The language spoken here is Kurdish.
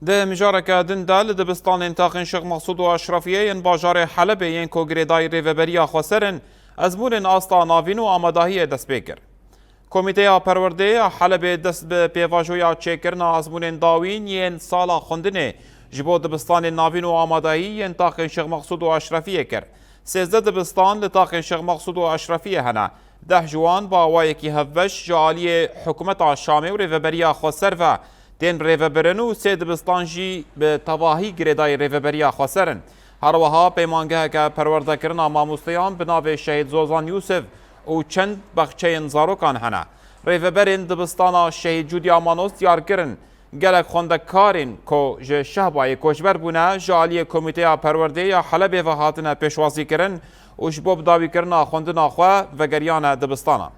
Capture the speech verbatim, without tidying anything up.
Di mijareke din de li dibistanên taxên Şêx Mexsûd û Eşrefiyê yên bajarê Helebê yên ku girêdayî rêveberiya xweser in, ezmûnên asta navîn û amadahiyê dest pê kir. Komîteya Perwerdê ya Helebê dest bi pêvajoya çêkirina ezmûnên dawîn yên sala xwendinê ji bo dibistanên navîn û amadahî yên taxên Şêx Mexsûd û Eşrefiyê kir. Sêzdeh dibistan li taxên Şêx Mexsûd û Eşrefiyê hene. Deh ji wan bi awayekî hevbeş ji aliyê hikûmeta Şamê û rêveberiya xweser ve tên rêvebirin û sê dibistan jî bi tevahî girêdayî rêveberiya xweser in. Her wiha peymangeheke perwerdekirina mamosteyan bi navê Şehîd Zozan Yûsif û çend baxçeyên zarokan hene. Rêveberên dibistana Şehîd Cûdî Amanos diyar kirin, gelek xwendekarên ku ji Şehbayê koçber bûne, ji aliyê Komîteya Perwerdê ya Helebê ve hatine pêşwazîkirin û ji bo bidawîkirina xwendina xwe vegeriyane dibistanan.